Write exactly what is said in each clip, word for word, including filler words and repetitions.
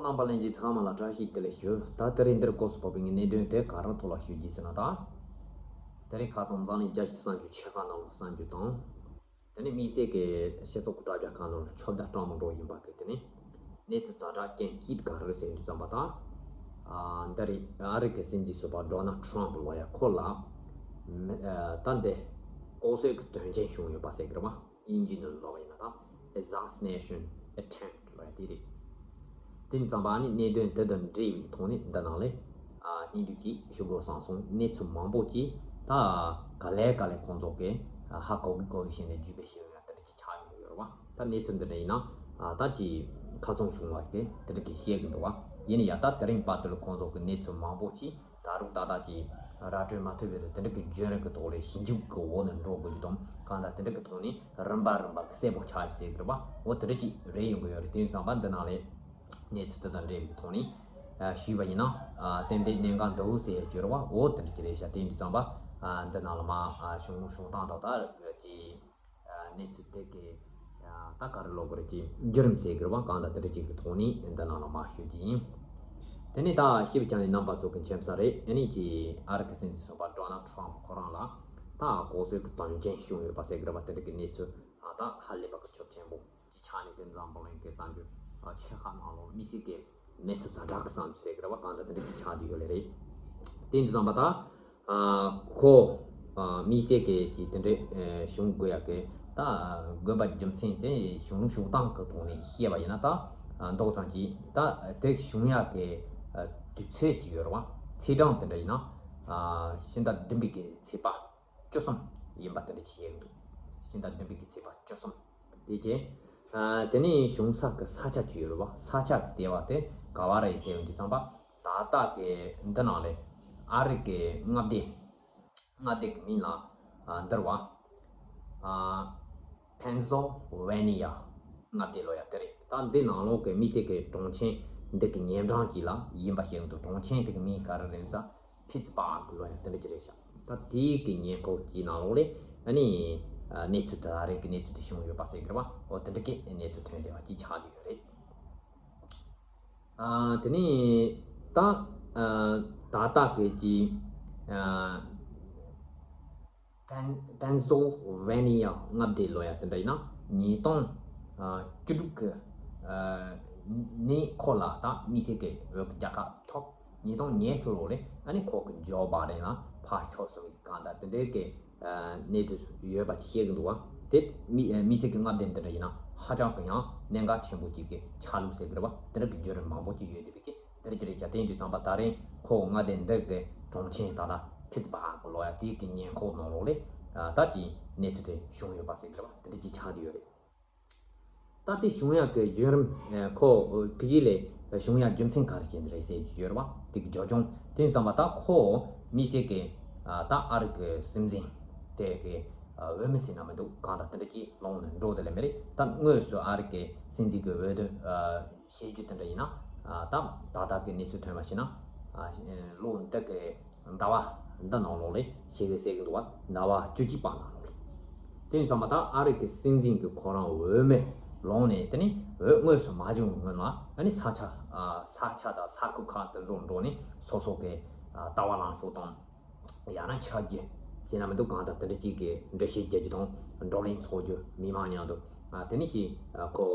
རྣམ་པ་ལྷན་རྒྱས་ཚང་མ་ལ་བཀྲ་ཤིས་བདེ་ལེགས་ཞུ། ད་དེ་རིང་འདིར་སྐོར་སུ་བབས་པའི་གནད་དོན་དེ་ག་རང་ཐོག་ལ་ཞུ་རྒྱུ་ཟེར་ན། ད་དེ་རིང་ཁ་སང་འཛམ་གླིང་རྒྱལ་སྤྱིའི་གསར་འགྱུར་ཆེ་ཁག་ནང་ལ་གསར་འགྱུར་དང་། དེ་ནས་དམིགས་བསལ་གྱི་སྤྱི་ཚོགས་ཀྱི་དྲ་རྒྱ་ཁག་ནང་ལ་ཁྱབ་བརྡལ་སྤྲང་མོ་འགྲོ་བཞིན་པ་གི་དེ་ནས་གནས་ཚུལ་ཛ་དྲག་ཅན་གཅིག་ག་རེ་རེད་ཟེར་དུས་ཙམ་པ། ད་ཨ་འདི་རེད། ཨ་རི་གི་སྲིད་འཛིན་ཟུར་པ་ཌོ་ནལ་ཊྲམ་ལོ་ཡ་ཁོ་ལ་མི་ཨ་ད་འདི་ལྐོག་གསོད་ཀྱི་དོན་རྐྱེན་བྱུང་ཡོད་པ་ཟེར་གི་རེད་བ། དབྱིན་ཇིའི་ནང་ལོགས་ཡིན་ན་ད་assassination attempt་ལབ་ཡ་དེ་རེད། དེ་ཙམ་པ་ནི་གནད་དོན་དེ་དང་འབྲེལ་བའི་ཐོག་ནས་འདི་ནང་ལས་ཨ་སྙིང་བསྡུས་ཅིག་ཞུ་དགོས་བསམ་སོང་། གནས་ཚུལ་མང་པོ་ཅིག་ད་ག་ལེ་ག་ལེ་ཁོང་ཚོ་གིས་ཧ་གོ་གི་གོ་གི་བྱས་ནས་བརྒྱུད་སྤེལ་བྱས་ཡོད་ཡ་དེ་འདྲ་ཅིག་ཆགས་ཡོང་གི་ཡོད་རེད་བ། ད་གནས་ཚུལ་འདི་འདྲ་ཡིན་ན་ཨ་ད་ཅིག་ཁ་ཚོན་བྱུང་བ་གི་དེ་འདྲ་གི་བཤད་གི་འདུག་བ། ཡིན་ན་ཡང་ད་དེ་རིང་བར་དུ་ལ་ཁོང་ཚོ་གི་གནས་ཚུལ་མང་པོ་ཅིག་ད་རུང་ཏག་ཏག་ཅིག་ར་སྤྲོད་མ་ཐུབ་པའི་དེ་འདྲ་གི་བརྒྱུད་རིམ་གི་ཐོག་ལས་ཞིབ་འཇུག་གི་འོག་ནས་འགྲོ་དགོས་རྒྱུ་དང་། གང་ལྟར་དེ་འདྲ་གི་ཐོག་ནས་རིམ་པ་རིམ་པ་གི་གསལ་པོ་ཆགས་ཡོད་ཟེར་གི་རེད་བ། འོ་དེ་འདྲ་ཅིག་རེད་ཡོང་གི་ཡོད་རེད། དེ་ཙམ་པ་འདི་ནང་ལས་གནས་ཚུལ་དེ་དང་འབྲེལ་བའི་ཐོག་ནས་ཞུས་པ་ཡིན་ན། ཏན་ཏན་གནད་འགག་འདུག་ཟེར་ཡ་ཅིག་ཡོད་རེད་བ། འོ་དེ་འདྲ་ཅིག་རེད་ཤག་དེ་འདི་ཙམ་པ་འདི་ནང་ལ་མ་བྱུང་བྱུང་སྟངས་དང་ད་ཅིག་གནས་ཚུལ་དེ་གའི་ད་ག་རེ་ལབ་དགོས་རེད། ཀྱི་བརྒྱུད་རིམ་ཟེར་གི་རེད་བ། གང་ལྟར་དེ་འདྲ་ཅིག་གི་ཐོག་ནས་འདི་ནང་ལ་མ་ཞུ་རྒྱུ་ཡིན། དེ་ནས་ད་ཞིབ་ཀྱང་ནས་རྣམ་པ་ཚོ་གི་མཁྱེན་གསལ་རེད། ཨ་ནི་ཀྱི་ཨ་རི་གི་སྲིད་འཛིན་ཟུར་པ་ཌོ་ནལ་ཊྲམ་ཁོ་རང་ལ་ད་ལྐོག་གསོད་ཀྱི་དོན་རྐྱེན་བྱུང་ཡོད་པ་ཟེར་གི་རེད་བ། དེ་འདྲ་གི་གནས་ཚུལ་ད་ཧ་ལས་པ་གི་ཁྱབ་ཆེན་པོ་ཅིག་ཆགས་ནས། དེ་འཛམ་བུ་གླིང་གི་གསར་འགྱུར་ཆེ་ཁག་ནང་ལོགས་དམིགས་བསལ་གྱི་གནས་ཚུལ་ཛ་དྲག་གི་བསམ་ཟེར་གི་རེད་བ། གང་ལྟར་དེ་འདྲ་ཅིག་ཆགས་བསྡད་ཡོད་ལེ་རེད། དེ་འདྲ་ཙམ་པ་ད། ཨ་ཁོ་ཨ་དམིགས་བསལ་གྱི་ཅིག་དེ་འདྲའི་ཨ་བྱུང་དགོས་ཡ་གི་ད་དགོས་པ་རྒྱུ་མཚན་དེ་བྱུང་བྱུང་སྟངས་ཀྱི་ཐོག་ནས་བཤད་པ་ཡིན་ན། ད་ཨ་མདོ་ཙམ་ཅིག་ད་དེ་བྱུང་ཡ་གི་ཨ་དུས་ཚོད་ཅིག་ཡོད་རེད་བ། ཚེས་གྲངས་དེ་འདྲ་ཡིན་ན་ཨ་ཕྱི་ཟླ་བདུན་པའི་གི་ཚེས་པ་བཅུ་གསུམ་ཡིན་པ་དེ་འདྲ་ཅིག་བཤད་ཀྱི་འདུག་ཕྱི་ཟླ་བདུན་པའི་གི་ཚེས་པ་བཅུ་གསུམ། དེ་རྗེས་ཨ་དེ་ནས་བྱུང་ས་གི་ས་ཆ་ཅིག་ཡོད་རེད་བ། ས་ཆ་གི་དེ་བ་དེ་ག་བ་རེད་ཟེར་ཡོང་དུས་ཙམ་པ། ད་ལྟ་གི་འདི་ནང་ལས་ཨ་རི་གི་མངའ་སྡེ་མངའ་སྡེ་གི་མིང་ལ་ཨ་འདིར་བ་ཨ་ཕེན་སིལ་ཝེ་ནི་ཡ་མངའ་སྡེ་ལོ་ཡ་དེ་རེད། ད་འདི་ནང་ལོགས་གི་དམིགས་བསལ་གི་གྲོང་ཁྱེར་འདི་གི་ཉེ་འགྲམ་གཅིག་ལ་ཡིན་པ་བཤད་ཀྱི་འདུག་གྲོང་ཁྱེར་དེ་གི་མིང་ག་རེ་རེད་ཟེར། ཕིཊ་སི་བྷར་གྷི་ལབ་ཡ་དེ་འདྲ་ཅིག་རེད་ཤག་ད་དེའི་གི་ཉེ་འཁོར་གྱི་ནང་ལོགས་ལས་ཨ་ནི་ཨ་གནས་ཚུལ་དེ་ད་རེས་ཀྱི་གནས་ཚུལ་དེ་བྱུང་ཡོད་པ་ཟེར་གི་རེད་བ། འོ་དེ་འདྲ་གི་གནས་ཚུལ་ཐོན་བསྡད་པ་ཅིག་ཆགས་བསྡད་ཡོད་རེད། ཨ་དེ་ནས་ད་ཨ་ད་ལྟ་གི་ཅིག་ཨ་ཕན་ཕེན་སིལ་ཝེ་ནི་ཡ་མངའ་སྡེ་ལོ་ཡ་དེ་འདྲ་ཡིན་ན། ཉིས་སྟོང་བཅུ་དྲུག་གི་ནས་ཁོ་ལ་ད་དམིགས་བསལ་གྱི་བོད་ཀྱི་རྒྱལ་ཁ་ཐོབ། ཉིས་སྟོང་ཉེར་གསུམ་ལོ་ལས་ཨ་ནི་ཁོ་གི་ཇོ་བྷའི་ཌེན་ལ་ཕར་ཕྱོགས་སོང་གི་གང་ལྟར་དེ་འདྲའི་གི་གནས་ཚུལ་ཡོད་པ་ཅིག་བཤད་གི་འདུག་བ། དེ་དམིགས་དམིགས་བསལ་གྱི་མངའ་སྡེ་འདི་འདྲ་ཡིན་ན་ཧ་ཅང་གི་ཡང་གནད་འགག་ཆེན་པོ་ཅིག་གི་ཆགས་ལུགས་ཟེར་གི་རེད་བ། དེ་འདྲ་གི་བརྒྱུད་རིམ་མང་པོ་ཅིག་ཡོད་བསྡད་པའི་གི་དེ་འདྲ་ཅིག་རེད་ཤག་དེ་ཡིན་དུས་ཙམ་པ་ད་རེས་ཁོ་མངའ་སྡེ་འདི་གི་གྲོང་ཁྱེར་ད་ལྟ་ཕིཊ་སི་བྷར་གྷི་ལོ་ཡ་དེའི་གི་ཉེ་འཁོར་ནང་ལོགས་ལས་ད་ཀྱི་གནས་ཚུལ་དེ་བྱུང་ཡོད་པ་ཟེར་གི་རེད་བ། དེ་འདྲ་ཅིག་ཆགས་བསྡད་ཡོད་རེད། ད་དེ་བྱུང་ཡག་གི་བརྒྱུད་རིམ་ཨ་ཁོ་ཕ་གི་ལ་བྱུང་ཡག་རྒྱུ་མཚན་ག་རེ་བྱས་ནས་རེད་ཟེར་གྱི་ཡོད་རེད་བ། དེ་གི་བྱུང་རྐྱེན་དེ་ཙམ་པ་ད་ཁོ་དམིགས་བསལ་གི་ཨ་ད་ཨ་རི་གི་སྲིད་འཛིན་དེ་གི་ཨ་འོས་མི་ཟེར་ན་མི་འདུག་གང་ལྟར་དེ་འདྲ་ཅིག་ལོངས་ནས་འགྲོ་དེ་ལས་མི་རེད། ད་དངོས་སུ་ཨ་རི་གི་སྲིད་འཛིན་གི་འོས་བསྡུ་ཨ་བྱེད་རྒྱུ་དེ་འདྲ་ཡིན་ན། ཨ་ད་ད་ལྟ་གི་གནས་ཚུལ་ཐོན་པ་ཞིག་ན་ཨ་ལོ་འདི་གི་ཟླ་བ་འདི་ནང་ལོགས་ལས་ཞེ་གི་ཟེར་གི་འདུག་བ། ཟླ་བ་བཅུ་གཅིག་པ་ནང་ལོགས་ལས། དེ་ཡིན་ཙང་མ་ད་ཨ་རི་གི་སྲིད་འཛིན་གི་ཁོ་རང་འོས་མི་ལོངས་ནས་དེ་ནི་འོས་དངོས་སུ་མ་བྱུང་སྔོན་ལ་ཨ་ནི་ས་ཆ་ཨ་ས་ཆ་དང་ས་ཁུལ་ཁག་དེ་ཚོར་འགྲོ་ནས་སོ་སོ་གི་ཨ་ལྟ་བ་ལངས་ཕྱོགས་དང་། ཡང་ན་ཆ་རྒྱུས་ཟེར་ན་མི་འདུག་གང་ལྟར་དེ་འདྲ་ཅིག་གི་འགྲེལ་བཤད་རྒྱག་རྒྱུ་དང་། བགྲོ་གླེང་ཚོགས་རྒྱུ། མི་མང་མཉམ་དུ་ཨ་དེ་ནི་ཅིག་ཨ་ཁོ།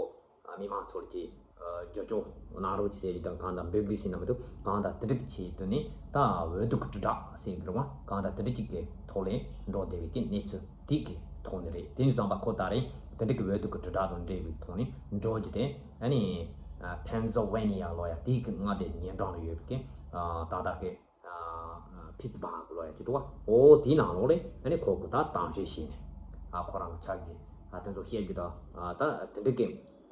མི་མང་ཚོར་གྱི་རྒྱབ་སྐྱོར་གནང་རོགས་ཀྱི་ཟེར་གྱི་དང་། གང་ལྟར་འབོད་སྐུལ་ཟེར་ན་མི་འདུག་གང་ལྟར་དེ་འདྲ་གི་ཆེད་དུ་ནི་ད་འོས་བསྡུ་གི་དྲིལ་བསྒྲགས་ཟེར་གྱི་རེད་བ། གང་ལྟར་དེ་འདྲ་ཅིག་གི་ཐོག་ལས་འགྲོ་བསྡད་པའི་གི་གནས་ཚུལ་དེ་གི་ཐོག་ནས་རེད། དེ་ནི་བསམ་པ་ཁོ་ད་རེས་དེ་འདྲ་གི་འོས་བསྡུ་གི་དྲིལ་བསྒྲགས་དང་འབྲེལ་བའི་ཐོག་ནས་འགྲོ་རྒྱུ་དེ་ཨ་ནི་ཕེན་སིལ་ཝེ་ནི་ཡ་ལོ་ཡ་དེ་གི་མངའ་སྡེ་ཉེ་འགྲམ་ལ་ཡོད་པའི་གི་ད་ལྟ་གི་ཕིཊ་སི་བྷར་གྷི་ལོ་ཡ་ཅིག་འདུག་བ། འོ་དེའི་ནང་ལོགས་ལས་ཨ་ནི་ཁོ་གི་ད་གཏམ་བཤད་བྱས་ནས་ཨ་ཁོ་རང་གི་ཕྱག་གི་ཨ་དེ་ཚོ་བཤད་རྒྱུ་དང་། ཨ་ད་དེ་འདྲ་གི་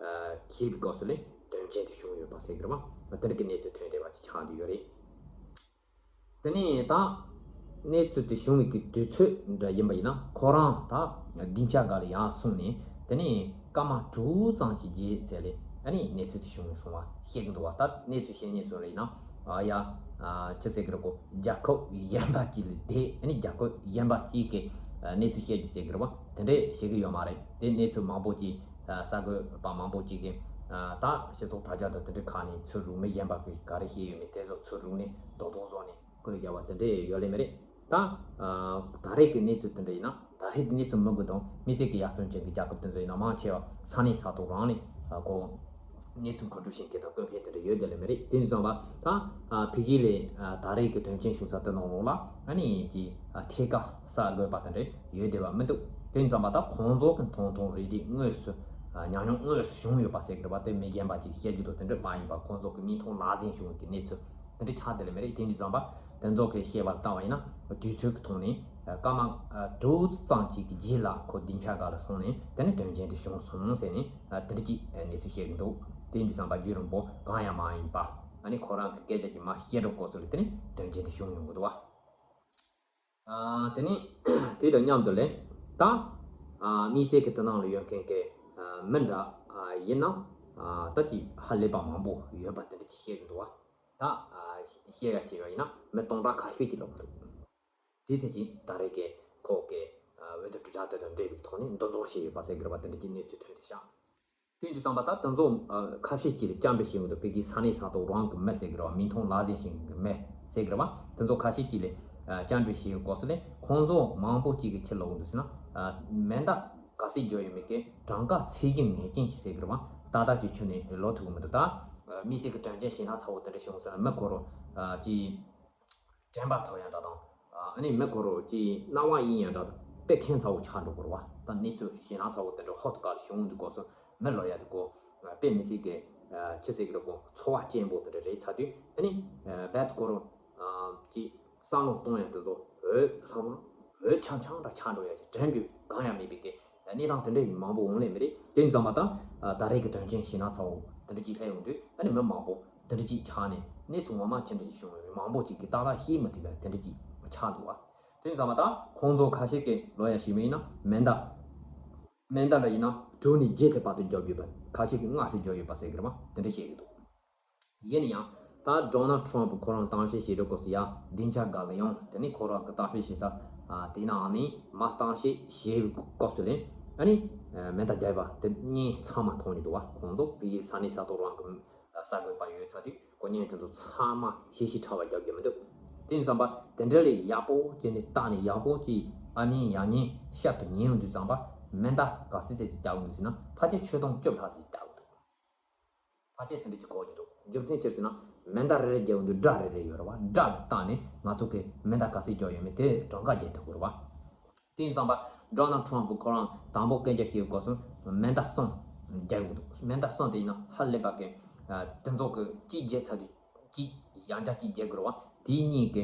ཨ་གྱེས་པའི་སྐབས་སུ་ལས་དོན་རྐྱེན་དེ་བྱུང་ཡོད་པ་ཟེར་གི་རེད་བ། དེ་འདྲ་གི་གནས་ཚུལ་ཐོན་བསྡད་པ་ཅིག་ཆགས་བསྡད་ཡོད་རེད། དེ་ནས་ད་གནས་ཚུལ་དེ་བྱུང་བའི་གི་དུས་ཚོད་འདྲ་ཡིན་པ་ཡིན་ན། ཁོ་རང་ད་སྡིངས་ཆ་སྒང་ལ་ཡར་སོང་ནས་དེ་ནས་སྐར་མ་དྲུག་ཙམ་ཞིག་རྗེས་ཚད་ལས་ཨ་ནི་གནས་ཚུལ་དེ་བྱུང་སོང་བ་བཤད་གི་འདུག་བ། ད་གནས་ཚུལ་བཤད་མཁན་ཚོ་ལ་ཡིན་ན་ཨ་ཡ་ཨ་ཅི་ཟེར་གི་རེད་གོ། རྒྱལ་ཁབ་གཞན་པ་ཅིག་ལ་བསྡད་ཨ་ནི་རྒྱལ་ཁབ་གཞན་པ་ཅིག་གི་ཨ་གནས་ཚུལ་བཤད་རྒྱུ་ཟེར་གི་རེད་བ། དེ་འདྲས་བཤད་གི་ཡོད་མ་རེད། དེ་གནས་ཚུལ་མང་པོ་ཅིག་ཨ་གསར་འགོད་པ་མང་པོ་ཅིག་གིས་ ད་སྤྱི་ཚོགས་དྲ་རྒྱ་དང་དེ་འདྲའི་ཁག་ནས་ཚུར་རུག་མི་གཞན་པ་གིས་ག་རེ་བཤད་ཡོད་མེད་དེ་ཚོ་ཚུར་རུག་ནས་རྡོག་རྡོག་བཟོ་ནས་བཀོད་རྒྱག་པ་དེ་འདྲས་ཡོད་ལེ་མི་རེད། ད་ད་རེས་ཀྱི་གནས་ཚུལ་དེ་འདྲ་ཡིན་ན། ད་རེས་ཀྱི་གནས་ཚུལ་མི་དགོས་དང་། མི་སེར་གྱི་ཡར་ཐོན་ཅན་གྱི་རྒྱལ་ཁབ་དེ་ཚོ་ཡིན་ན་མང་ཆེ་བ་ས་གནས་ས་ཐོག་རང་ནས་ཨ་ཁོ་གནས་ཚུལ་མཁོ་སྤྲོད་བྱེད་མཁན་དང་བཀོད་མཁན་དེ་འདྲ་ཡོད་དེ་ལེ་མི་རེད། དེ་ནི་ཙམ་པ་ད་ཨ་ཕ་གི་ལས་ཨ་ད་རེས་ཀྱི་དོན་རྐྱེན་བྱུང་ས་དེ་ནང་ལོགས་ལ་ཨ་ནི་ཀྱི་ཨ་ཐད་ཀ་གསར་འགོད་པ་དེ་འདྲ་ཡོད་བསྡད་པ་མི་འདུག་དེ་ནི་ཙམ་པ་ད་ཁོང་ཚོ་གི་མཐོང་མཐོང་རེ་རེ་དངོས་སུ་ཨ་ཉམས་མྱོང་དངོས་སུ་བྱུང་ཡོད་པ་ཟེར་གི་རེད་པ། དེ་མི་གཞན་པ་ཅིག་བཤད་རྒྱུ་དང་དེ་འདྲ་མ་ཡིན་པ་ཁོང་ཚོ་གི་མིག་མཐོང་ལག་ཟིན་བྱུང་བའི་གནས་ཚུལ་དེ་འདྲ་ཆགས་བསྡད་ལེ་མི་རེད། དེ་ནི་ཙམ་པ་དེ་ཚོ་གི་བཤད་པ་ལ་བལྟས་པ་ཡིན་ན་དུས་ཚོད་ཀྱི་ཐོག་ནས་སྐར་མ་དྲུག་ཙམ་ཅིག་གི་རྗེས་ལ་ཁོ་སྡིངས་ཆ་སྒང་ལ་སོང་ནས་དེ་ནས་དོན་རྐྱེན་དེ་བྱུང་སོང་ཟེར་ནས་དེ་འདྲ་ཅིག་གནས་ཚུལ་བཤད་ཀྱི་འདུག་དེ་འདི་ཙམ་པ་རྒྱུན་རིང་པོ་གང་ཡང་མ་ཡིན་པ། ཨ་ནི་ཁོ་རང་གི་སྐད་ཆ་གྱི་མ་བཤད་འགྲོ་སྐོར་སོགས་ལ་དེ་ནས་དོན་རྐྱེན་དེ་བྱུང་ཡོང་གི་འདུག་བ། དེ་ནས་དེ་དང་མཉམ་དུ་ལས་ད་དམིགས་བསལ་གྱི་དེ་ནང་ལ་ཡོད་མཁན་གྱི་མི་འདྲ་ཡིན་ན་ད་ཅིག་ཧ་ལས་པ་མང་པོ་ཡོད་པ་དེ་འདྲ་ཅིག་བཤད་ཀྱི་འདུག་བ། ད་བཤད་ཡ་བཤད་ཡ་ཡིན་ན་མི་སྟོང་ཕྲག་ཁ་ཤས་ཅིག་ལོག་འདུག་དེའི་ཚེ་ཅིག་ད་རེས་ཀྱི་ཁོག་གི་འོས་བསྡུ་གྲུབ་ཆ་དེ་དང་འབྲེལ་བའི་ཐོག་ནས་འདུ་འཛོམས་བྱས་ཡོད་པ་ཟེར་གི་རེད་པ། དེ་འདྲ་ཅིག་གནས་ཚུལ་ཐོན་ཏེ་བཞག་དེ་འདྲ་ཙམ་པ་ད་དེ་ཚོ་ཁ་ཤས་ཅིག་ལ་བཅར་འདྲི་བྱེད་འོང་དུས་ཕ་གིའི་ས་གནས་ས་ཐོག་རང་གི་མི་ཟེར་གི་རེད་པ། མིག་མཐོང་ལག་ཟིན་ཞིག་གི་མི་ཟེར་གི་རེད་པ། དེ་ཚོ་ཁ་ཤས་ཅིག་ལ་བཅར་འདྲི་བྱེད་སྐབས་སུ་ལས་ཁོང་ཚོ་མང་པོ་ཅིག་གིས་ཕྱིར་ལབ་འོང་དུས་ཟེར་ན། མེ་མདའ་ག་ཚད་འཇོག་ཡོད་མེད་ཀྱི་གྲངས་ཀ་ཚད་གཞི་ངེས་ཅན་ཅིག་ཟེར་གི་རེད་པ། ཏག་ཏག་ཅིག་ཁྱོན་ནས་ལབ་ཐུབ་གི་མི་འདུག་ད་དམིགས་བསལ་གྱི་དོན་རྐྱེན་ཞེད་སྣང་ཚ་བོ་དེ་འདྲ་བྱུང་སོང་ན་མི་ཁོ་རང་ཅིག་དྲན་པ་ཐོར་ཡ་འདྲ་དང་། ཨ་ནི་མི་ཁོ་རང་ཅིག་སྣང་བ་གཡེང་ཡ་འདྲ་དང་། དཔེ་ཁྱད་མཚར་བོ་ཆགས་འགྲོ་གི་རེད་པ། ད་གནས་ཚུལ་ཞེད་སྣང་ཚ་བོ་དེ་འདྲ་ཧོབ་ཏེ་ག་ལ་བྱུང་འདུག་སྐབས་སུ་མི་ལབ་ཡ་དེ་ཁོ་དཔེ་མི་སྲིད་ཀྱི་ཅི་ཟེར་གི་རེད་པ། ཚོར་བ་སྐྱེན་པོ་དེ་འདྲ་རེད་ཚར་དུས། ཨ་ནི་རྦད་ཁོ་རང་ཅིག་བསམ་བློ་གཏོང་ཡ་དེ་ཚོ་འོད་ལྷང་ལྷང་འོད་འཆམ་འཆམ་འདྲ་ཆགས་འགྲོ་ཡ་ཅིག་དྲན་རྒྱུ་གང་ཡང་མེད་པའི་གི་གནས་སྟངས་དེ་འདྲ་ཡིན་མང་པོ་འོང་ལེ་མི་རེད། དེ་ཙམ་པ་ད་ད་རེས་ཀྱི་དོན་རྐྱེན་ཞེད་སྣང་ཚ་བོ་དེ་འདྲ་ཅིག་སླེབས་ཡོང་དུས། ཨ་ནི་མི་མང་པོ་དེ་འདྲ་ཅིག་ཆགས་ནས་གནས་ཚུལ་ངོ་མ་ཅི་འདྲ་ཞིག་བྱུང་བའི་མང་པོ་ཅིག་གིས་ཏག་ཏག་ཤེས་མི་ཐུབ་པ་དེ་འདྲ་ཅིག་ཆགས་འདུག་བ། དེ་ཙམ་པ་ད་ཁོང་ཚོ་ཁ་ཤས་ཀྱིས་ལབ་ཡ་ཞིག་མིན་ན། མེ་མདའ་མེ་མདའ་འདྲ་ཡིན་ན་དྲུག་ནས་བརྒྱད་ཚད་བར་དུ་རྒྱོབ་ཡོད་པ། ཁ་ཤས་ཀྱིས་ལྔ་ཚད་རྒྱོབ་ཡོད་པ་ཟེར་གི་རེད་པ། དེ་འདྲ་བཤད་གི་འདུག་ཡིན་ན་ཡང་ད་ཌོ་ནལ་ཊམ་ཕུ་ཁོ་རང་གཏམ་བཤད་བྱེད་དུས་སྐབས་སུ་ཡ་སྡིངས་ཆ་སྒང་ལ་ཡོང་། དེ་ནས་ཁོ་རང་གི་གཏམ་བཤད་བྱེད་ས་དེ་ནང་ནས་མར་གཏམ་བཤད་བྱེད་པའི་སྐབས་སུ་ལས་ཨ་ནི་མེ་མདའ་རྒྱབ་པ་དེ་བརྙན་ཚང་མ་མཐོང་གི་འདུག་བ། ཁོང་ཚོ་ཕ་གིའི་ས་གནས་ས་ཐོག་རང་གི་གསར་འགོད་པ་ཡོད་ཚར་དུས་ཁོ་བརྙན་དེ་ཚོ་ཚང་མ་ཧི་ཤི་ཁྲ་བ་རྒྱབ་རྒྱུ་མི་འདུག་དེ་ཙམ་པ་དེ་འདྲ་ལས་ཡག་པོ་བྱས་ནས་བལྟས་ནས་ཡག་པོ་ཅིག་ཨ་ནི་ཡང་ཉིན་ཤར་དུ་ཉན་ཡོང་དུས་ཙམ་པ་མེ་མདའ་ག་ཚད་ཙམ་ཅིག་རྒྱག་གི་འདུག་ཟེར་ན་ཕལ་ཆེར་ཆོད་སྟོང་བཅུ་ལྷག་ཙམ་ཅིག་རྒྱག་གི་འདུག་ཕལ་ཆེར་དེ་འདྲ་ཅིག་གོ་གི་འདུག་རྒྱུ་མཚན་ཅི་ཟེར་ན་མེ་མདའ་རེ་རེ་རྒྱག་ཡོང་དུས་སྒྲ་རེ་རེ་ཡོད་རེད་བ། སྒྲ་ལ་བལྟས་ནས་ང་ཚོ་གི་མེ་མདའ་ག་ཚད་རྒྱག་ཡོད་མེད་དེ་གྲངས་ཀ་རྒྱག་ཐུབ་ཀྱི་རེད་བ། དེ་ཡིན་ཙང་པ་ཌོ་ནལ་ཊམ་ཕུ་ཁོ་རང་དང་པོ་སྐད་ཆ་བཤད་སྐབས་སུ་མེ་མདའ་གསུམ་རྒྱག་ཡོང་འདུག་མེ་མདའ་གསུམ་དེ་ཡིན་ན་ཧ་ལས་པ་གི་དེ་ཚོ་གི་གཅིག་བརྒྱབ་ཚར་དུས་གཅིག་ཡང་བསྐྱར་གཅིག་རྒྱག་དགོས་རེད་བ། དེའི་གཉིས་ཀྱི་